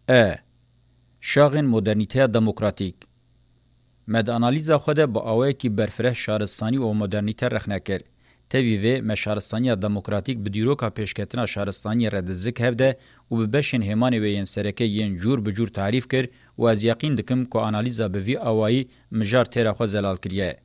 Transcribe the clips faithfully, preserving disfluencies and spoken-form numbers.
E. Şaxên modernîteya demokratîk. Me di analîza xwe de bi awayekî berfireh şaristanî û modernîte rexne kir. Tevî vê me şaristaniya demokratîk bi dîroka pêşketina şaristaniyê re di zik hev de û bi beşên hêmanê wê yên sereke yên cûr bi cûr tarîf kir û ez yeqîn dikim ku analîza bi vî awayî mijar têra xwe zelal kiriye.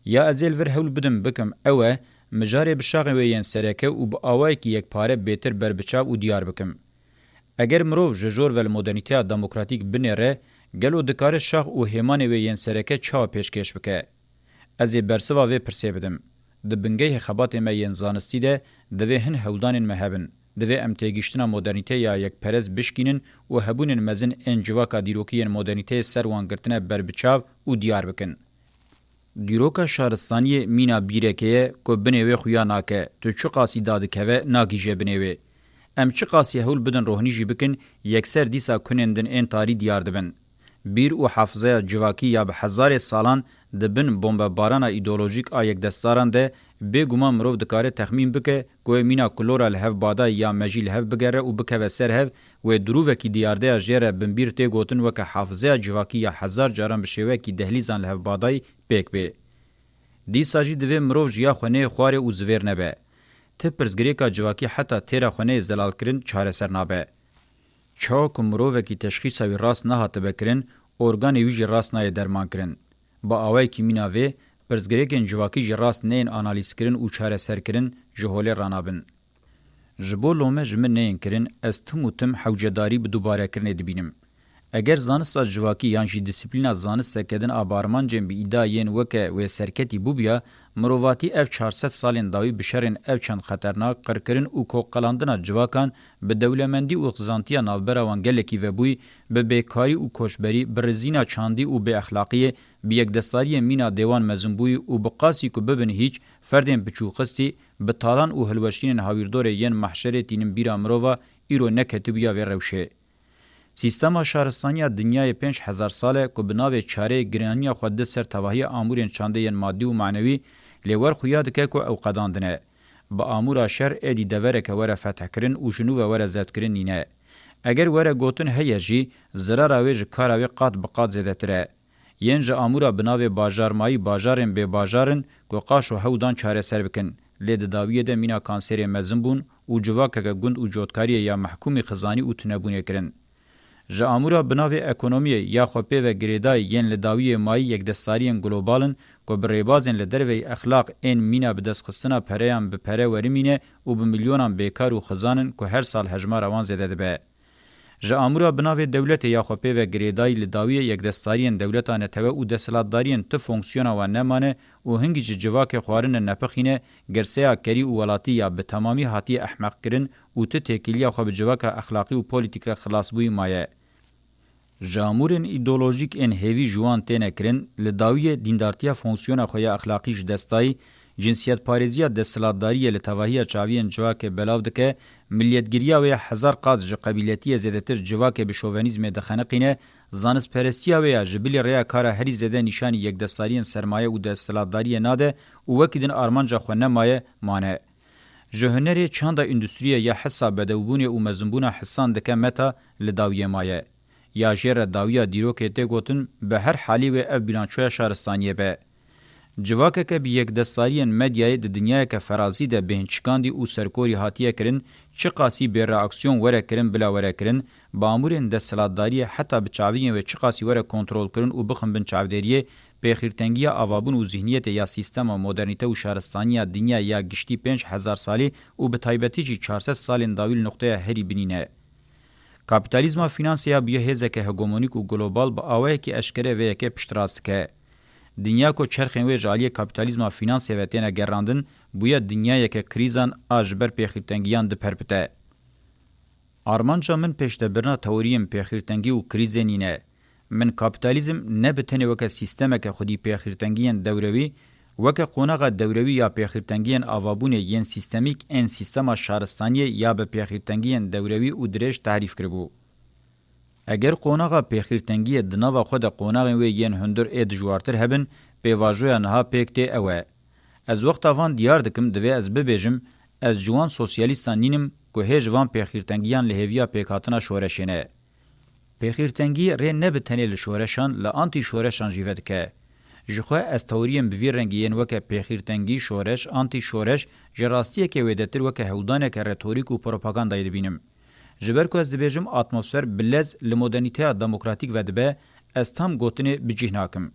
Ya ez ê li vir hewl bidim bikim ew e, mijarê bi şaxên wê yên sereke û bi awayekî yekpare bêtir ber bi çav û diyar bikim. Eger mirov ji jor ve li modernîteya demokratîk binêre, gelo dikare şax û hêmanê wê yên sereke çawa pêşkêş bike? Ez ê bersiva vê pirsê bidim. Di bingehê xebatê me yên zanistî de divê hin hewldanên me hebin. Divê em têgihiştina modernîteyê ya yekperez bişkînin û hebûnên mezin ên civaka dîrokî yên modernîteyê ser wan girtine ber bi çav û diyar bikin. Dîroka şaristaniyê mîna bîrekê ye ku binê wê xuya nake, tu çiqasî dadikeve, nagihîje binê wê. Em çiqasî hewl bidin rohnî jî bikin, yekser dîsa kunên din ên tarî diyar dibin. Bîr û hafizeya civakî ya bi hezarê salan di bin bombebarana îdeolojîk a yekdestdaran de, bêguman mirov dikare texmîn bike ku wê mîna kulora li hev badayî ya mejî li hev bigere û bikeve ser hev, wê dirûvekî diyardeya jê re binbîr tê gotin weke hafizeya civakî ya hezar caran bi şêweyekî dehlîzan li hev badayî pêk bê. Dîsa jî divê mirov ji ya xwe neyê xwarê û zivêr nebe. Ti pirsgirêka civakî heta têra xwe neyê zelalkirin çareser nabe. Çawa ku mirovekî teşxîsa wî rast nehatibe kirin, organê wî jî rast nayê dermankirin. Bi awayekî mîna vê, pirsgirêkên civakî jî rast neyên analîzkirin û çareserkirin, ji holê ranabin. Ji bo lome ji min neyên kirin, ez tim û tim hewcedarî bi dubarekirinê dibînim. Eger zanista civakî yan jî disiplîna zanisteke din a bi armancên bi îda yên weke wê serketî bûbûya, mirovatî ev çar sed salên dawî bi şerên ev çend xeternak, qirkirin û kokqelandina civakan bi dewlemendî û xizantiya navbera wan gelekî vebûyî, bi bêkarî û koçberî, bi rizîna çandî û bêexlaqiyê, bi yekdestariyên mîna dêwan mezinbûyî û bi qasî ku bibin hîç, ferdên biçûxistî, bi talan û hilweşînên hawîrdorê yên mehşerê tînin bîra mirova, îro neketibûya vê rewşê. Sîstema şaristaniya dinyayê pênc hezar sal e ku bi navê çareyê giraniya xwe di ser tevahiya amûrên çandê yên madî û manewî lê wer xuya dike ku ew qedandine. Bi amûra şer êdî devereke were fethkirin û ji nû ve were zevtkirin nîne. Eger were gotin heye jî, zirara wê ji kara wê qat bi qat zêdetir e. Yên ji amûra bi navê bajarmayî bajarên bêbajar in ku qaşo hew dan çareser bikin, lê di dawiyê de mîna kanserê mezin bûn û civakeke gund û cotkariyê ya mehkûmî xizanî û tunebûnê kirin. Ji amûra bi navê ekonomiyê ya xwe pê ve girêdayî yên li dawiyê mayî yekdestariyên global in ku bi rêbazên li derveyî exlaq ên mîna bidestxistina pereyan bi pere werimîne û bi milyonan bêkar û xizan in ku her sal hejmara wan zêde dibe. Ji amûra bi navê dewletê ya xwe pê ve girêdayî li dawiyê yekdestariyên dewleta netewe û desthilatdariyên tu fonksiyona wan nemane û hingî ji civakê xwarine nepixîne, girseya kerî û welatî ya bi temamî hatiye ehmeqkirin û tu têkiliya xwe bi civaka exlaqî û polîtîk re xilasbûyî maye. Ji amûrên îdeolojîk ên hêvî ji wan têne kirin, li dawiyê dîndartiya fonksiyona xwe ya exlaqî ji dest dayî, cinsiyetparêziya desthilatdariyê li tevahiya çaviyên civakê belav dike, miliyetgiriya wê ya hezar qat ji qebîletiyê zêdetir civakê bi şovenîzmê dixeniqîne, zanistperestiya wê ya ji bilî rêya kara herî zêde nîşanî yekdestariyên sermaye û desthilatdariyê nade û wekî din armanca xwe nemaye, mane. Ji hunerê çanda îndustriyê ya hisa bedewbûnê û mezinbûna hisan dike meta li dawiyê maye. Ya jê re dawiya dîrokê tê gotin, bi her halî wê ev bîlançoya şaristaniyê be. Civakeke bi yekdestariyên medyayê di dinyayeke ferazî de bêhn çikandî û serkorî hatiye kirin, çiqasî bêreaksiyon were kirin bila were kirin, bi amûrên desthilatdariyê heta bi çaviyên wê çiqasî were kontrolkirin û bixin bin çavdêriyê, pêxîrtengiya avabûn û zihniyetê ya sîstema modernîte û şaristaniya dinya ya giştî pênc hezar salî û bi taybetî jî çar sed salên dawî li noqteya herî binî ne. Kapîtalîzma fînansê ya bûye hêzeke hegemonîk û global bi awayekî eşkere vê yekê piştrast dike. Dinya ku çerxên wê ji aliyê kapîtalîzma fînansê ve têne gerandin, bûye dinyayeke krîzan a ji ber pêxîrtengiyan diperpite. Armanca min pêşdebirina teoriyên pêxîrtengî û krîzê nîne. Min kapîtalîzm ne bi tenê weke sîstemeke xwedî pêxîrtengiyên dewrewî, weke qonaxa dewrewî ya pêxîrtengiyên avabûnê yên sîstemîk ên sîstema şaristaniyê ya bi pêxîrtengiyên dewrewî û dirêj tarîf kiribû. Eger qonaxa pêxîrtengiyê di nava xwe de qonaxên wê yên hundir ê dijwartir hebin, pêvajoya niha pêk tê ew e. Ez wexta van diyar dikim, divê ez bibêjim, ez ji wan sosyalîstan nînim ku hê ji van pêxîrtengiyan li hêviya pêkhatina şoreşê ne. Pêxîrtengî rê ne bi tenê li şoreşan, li antî-şoreşan jî vedike. Ji xwe ez teoriyên bi vî rengî yên weke pêxîrtengî, şoreş, antî-şoreş ji rastiyeke wêdetir weke hewldaneke retorîk û propagandayê dibînim. Ji ber ku ez dibêjim atmosfer bi lez li modernîteya demokratîk vedibe, ez tam gotinê bi cih nakim.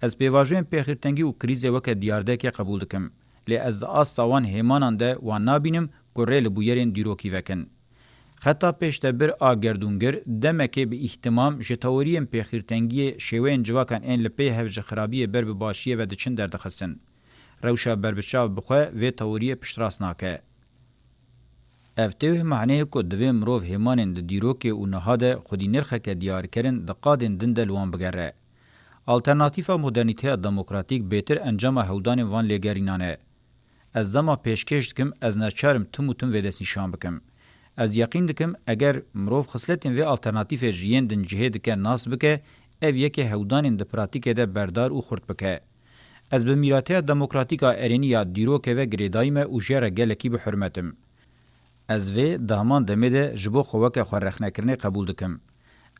Ez pêvajoyên pêxîrtengî û krîzê weke diyardekê qebûl dikim. Lê ez di asta wan hêmanan de wan nabînim ku rê li bûyerên dîrokî vekin. Xeta pêştebir a gerdûngir demekê bi îhtimam ji teoriyên pêxîrtengiyê şêweyên civakan ên li pê hev ji xirabiyê ber bi başiyê ve diçin derdixistin. Rewşa berbiçav bi xwe vê teoriyê piştrast nake. Ev tê wê maneyê ku divê mirov hêmanên di dîrokê û niha de xwedî nirxeke diyarkerin di qadên din de li wan bigere. Alternatîfa modernîteya demokratîk bêtir encama hewldanên van lêgerînan e. Ez dema pêşkêş dikim, ez neçar im tim û tim vê destnîşan bikim. Ez yeqîn dikim, eger mirov xisletên vê alternatîfê ji yên din cihê dike nas bike, ev yekê hewldanên di pratîkê de berdar û xurt bike. Ez bi mîrateya demokratîk a erênî ya dîrokê ve girêdayî me û jê re gelekî bi hurmet im. Ez vê di heman demê de ji bo xwe weke xwe rexnekirinê qebûl dikim.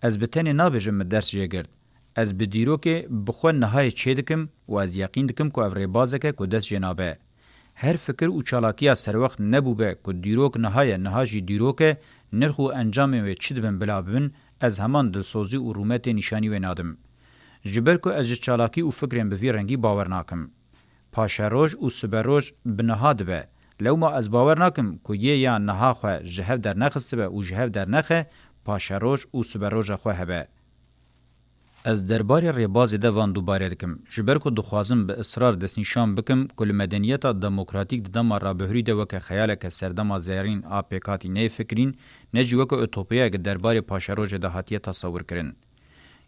Ez bi tenê nabêjim min ders jê girt. Ez bi dîrokê bi xwe nihayê çê dikim û ez yeqîn dikim ku ev rêbazek e ku dest jê nabe. Her fikir û çalakiya serwext nebûbe ku dîrok niha ye, niha jî dîrok e, nirx û encamên wê çi dibin bila bibin, ez heman dilsozî û rûmetê nîşanî wê nadim. Ji ber ku ez ji çalakî û fikrên bi vî rengî bawer nakim. Paşeroj û siberoj bi niha dibe. Lewma ez bawer nakim ku yê ya niha xwe ji hev dernexistibe û ji hev dernexe, paşeroj û siberoja xwe hebe. Ez derbarê rêbazê de van dubare dikim, ji ber ku dixwazim bi israr destnîşan bikim ku li medeniyeta demokratîk di dema rabihurî de weke xeyaleke serdema zerîn a pêkhatî neyê fikirîn, ne jî weke utopiyayeke derbarê paşerojê de hatiye tesewirkirin.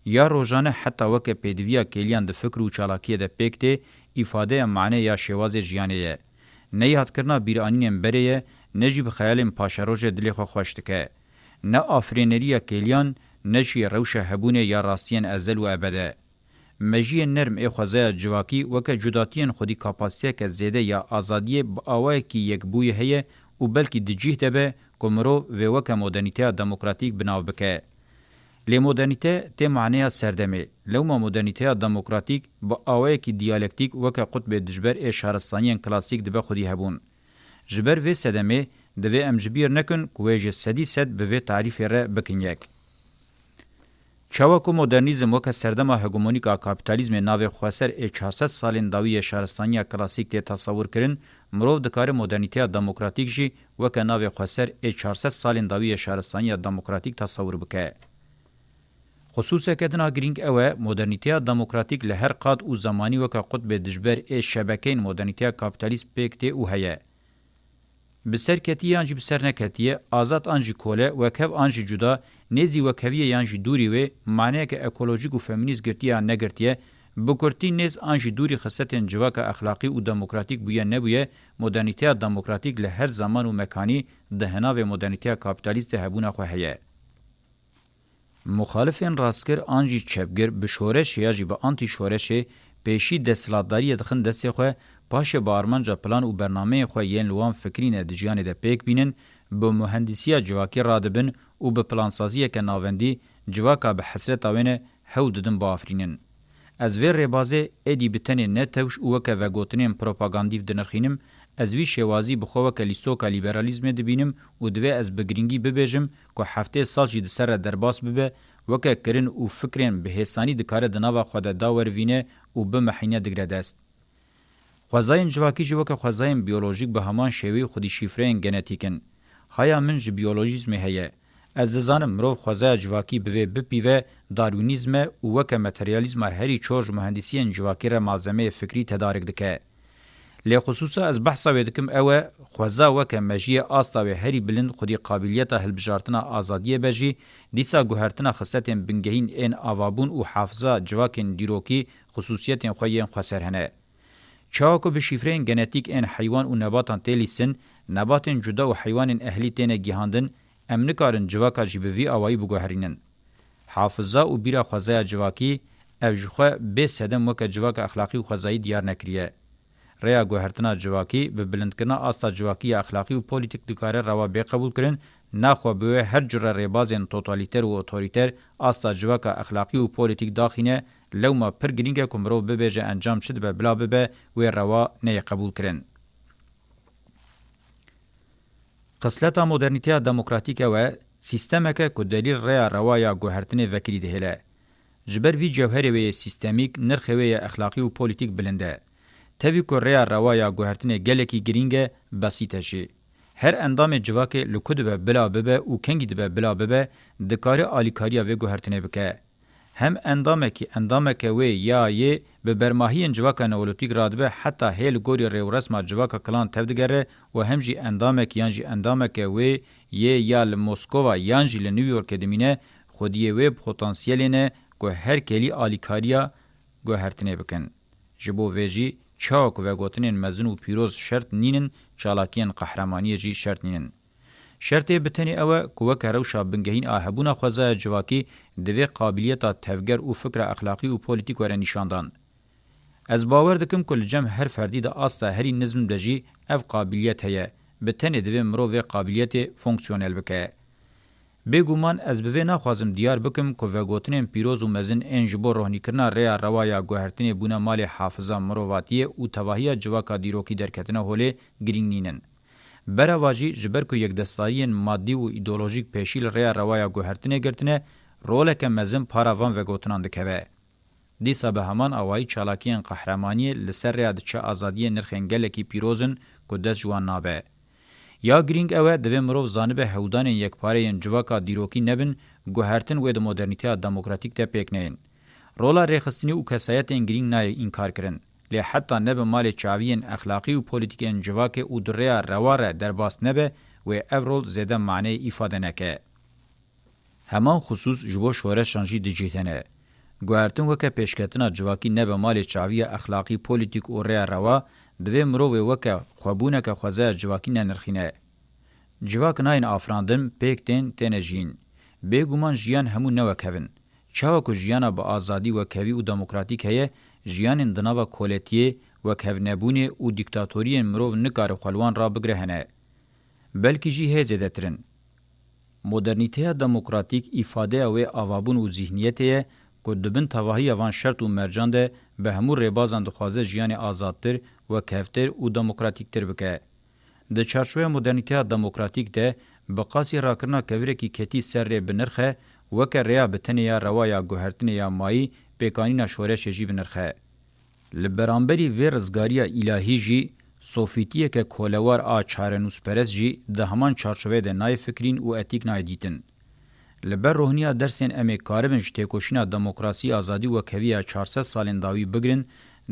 Ya rojane heta weke pêdiviya kêliyan di fikr û çalakiyê de pêk tê, îfadeya mane ya şêwazê jiyanê ye. Ne yadkirina bîranînên berê ye, ne jî bi xeyalên paşerojê dilê xwe xweş dike. Ne afirêneriya kêliyan, ne jî rewşa hebûnê ya rastiyên ezel û ebed e. Mejiyên nerm ê xwezaya civakî weke cudatiyên xwedî kapasiteyeke zêde ya azadiyê bi awayekî yekbûyî heye û belkî di cih de be ku mirov vê weke modernîteya demokratîk bi nav bike. Lê modernîte tê maneya serdemê. Lewma modernîteya demokratîk bi awayekî diyalektîk weke qutbê dijber ê şaristaniyên klasîk dibe xwedî hebûn. Ji ber vê sedemê divê em ji bîr nekin ku wê ji sedî sed bi vê tarîfê re bikin yek. Çawa ku modernîzm weke serdema hegemonîk a kapîtalîzmê navê xweser ê çar sed salên dawî yê şaristaniya klasîk tê tesewir kirin, mirov dikare modernîteya demokratîk jî weke navê xweser ê çar sed salên dawî yê şaristaniya demokratîk tesewir bike. Xisûseke din a girîng ew e, modernîteya demokratîk li her qad û zemanî weke qutbê dijber ê şebekeyên modernîteya kapîtalîst pêk tê û heye. Bi ser ketiye yan jî bi ser neketiye, azad an jî kole, wekhev an jî cuda, nêzî wekheviyê yan jî dûrî wê, maneyeke ekolojîk û femînîst girtiye yan negirtiye, bi kurtî nêz an jî dûrî xisletên civaka exlaqî û demokratîk bûye nebûye, modernîteya demokratîk li her zeman û mekanî di hinavê modernîteya kapîtalîst de hebûna xwe heye. Muxalifên rastgir an jî çepgir bi şoreşê ya jî bi antî-şoreşê pêşî desthilatdariyê dixin destê xwe, paşê bi armanca plan û bernameyên xwe yên li wan fikirî ne di jiyanê de pêk bînin, bi muhendîsiya civakî radibin û bi plansaziyeke navendî civaka bi hesreta wê ne hewl didin biafirînin. Ez vê rêbazê êdî bi tenê ne tewş û weke vegotinên propagandîf dinirxînim, ez vî şêwazî bi xwe weke lîstoka lîberalîzmê dibînim û divê ez bi girîngî bibêjim ku heftê sal jî di ser re derbas bibe, weke kirin û fikrên bi hêsanî dikare di nava xwe de dawerivîne û bimehîne digre dest. Xwezayên civakî jî weke xwezayên biyolojîk bi heman şêweyî xwedî şîfreyên genetîk in. Haya min ji biyolojîzmê heye. Ez dizanim mirov xwezaya civakî bi vê bipîve darwînîzm e û weke materyalîzma herî çor ji muhendîsiyên civakî re malzemeyê fikrî tedarik dike. Lê xisûsa ez behsa wê dikim ew e, xweza weke mejiyê asta wê herî bilind xwedî qabîliyeta hilbijartina azadiyê be jî, dîsa guhertina xisletên bingehîn ên avabûn û hafiza civakên dîrokî xisûsiyetên xwe yên xweser hene. Çawa ku bi şîfreyên genetîk ên heywan û nebatan tê lîstin, nebatên cuda û heywanên ehlî têne gihandin, em nikarin civaka jî bi vî awayî biguherînin. Hafiza û bîra xwezaya civakî, ev ji xwe bê sedem weke civaka exlaqî û xwezayî diyar nekiriye. Rêya guhertina civakî, bi bilindkirina asta civakî ya exlaqî û polîtîk dikare rewa bê qebûlkirin, Naxwe bi wê her cure rêbazên totalîter û otorîter asta civaka exlaqî û polîtîk daxîne, lewma pir girîng e ku mirov bibêje encam çi dibe bila bibe, wê rewa neyê qebûlkirin. Xisleta modernîteya demokratîk ew e, sîstemeke ku delîl rêya rewa ya guhertinê vekirî dihêle. Ji ber vî cewherê wê yê sîstemîk, nirxê wê yê exlaqî û polîtîk bilind e. Tevî ku rêya rewa ya guhertinê gelekî girîng e, besît e jî. Her endamê civakê li ku dibe bila bibe û kengî dibe bila bibe, dikare alîkariya vê guhertinê bike. Hem endamekî endameke wê ya yê bi bermahiyên civaka neolîtîk radibe, heta hê li gorî rêwresma civaka kilan tevdigere û hem jî endamek yan jî endameke wê yê ya li Moskova yan jî li New Yorkê dimîne, xwediyê wê potansiyelê ne ku her kelî alîkariya guhertinê bikin. Ji bo vê jî çawa ku vegotinên mezin û pîroz şert nînin, çalakiyên qehremaniyê jî şert nînin. Şertê bi tenê ew e ku weke rewşa bingehîn a hebûna xwezaya civakî divê qabiliyeta tevger û fikra exlaqî û polîtîk were nîşandan. Ez bawer dikim ku li cem her ferdî de asta herî nizm de jî ev qabiliyet heye, bi tenê divê mirov vê qabiliyetê fonksiyonel bike. Bêguman ez bi vê naxwazim diyar bikim ku vegotinên pîroz û mezin ên ji bo rohnîkirina rêya rewa ya guhertinê bûna malê hafiza mirovatiyê û tevahiya civaka dîrokî derketine holê girîng nînin. Bereva jî ji ber ku yekdestariyên madî û îdeolojîk pêşî li rêya rewa ya guhertinê girtine, roleke mezin para van vegotinan dikeve. Dîsa bi heman awayî çalakiyên qehremaniyê li ser rêya diçe azadiyê nirxên gelekî pîroz in ku dest ji wan nabe. Ya girîng ew e, divê mirov zanibe hewdanên yekpare yên civaka dîrokî nebin, guhertin wê di modernîteya demokratîk de pêk neyên. Rola rêxistinî û kesayetên girîng nayê înkarkirin. Lê heta nebe malê çaviyên exlaqî û polîtîkên civakê û di rêya rewa re derbas nebe, wê ev rol zêde maneyê îfade neke. Heman xisûs ji bo şoreşan jî dicîhîne. Guhertin weke pêşketina civakî nebe malê çaviya exlaqî, polîtîk û rêya rewa, divê mirovê weke xwebûneke xwezaya civakî nenirxîne. Civak nayên afirandin, pêk tên, têne jiyîn. Bêguman jiyan hemû ne wek hev in. Çawa ku jiyana bi azadî, wekhevî û demokratîk heye, jiyanên di nava koletiyê, wekhevnebûnê û dîktatoriyên mirov nikare xwe li wan rabigire hene. Belkî jî hê zêdetir in. Modernîteya demokratîk îfadeya wê avabûn û zîhniyetê ye ku di bin tevahiya van şert û mercan de bi hemû rêbazan dixwaze jiyanê azadtir, wekhevtir û demokratîktir bike. Di çarçoveya modernîteya demokratîk de bi qasî rakirina kevirekî ketî ser rê bi nirx e, weke rêya bi tenê ya rewa ya guhertinê ya mayî pêkanîna şoreşê jî bi nirx e. Li beramberî vê rizgariya îlahî jî, sofîtiyeke kolewar a çarenûsperest jî di heman çarçoveyê de nayê fikirîn û etîk nayê dîtin. Li ber rohiniya dersên em ê karibin ji têkoşîna demokrasî, azadî û wekhevî ya çar sed salên dawî bigirin,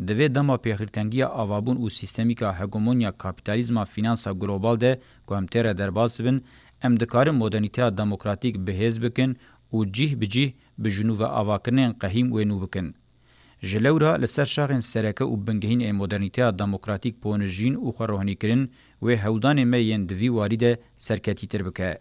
di vê dema pêxîrtengiya avabûn û sîstemîka hegemonya kapîtalîzma fînansa global de ku em tê re derbas dibin, em dikarin modernîteya demokratîk bihêz bikin û cih bi cih bi ji nû ve avakirinên qehîm wê nû bikin. Ji lewra li ser şaxên sereke û bingehîn ên modernîteya demokratîk ponijîn û xwerohnîkirin wê hewdanê me yên di vî warî de serketîtir bike.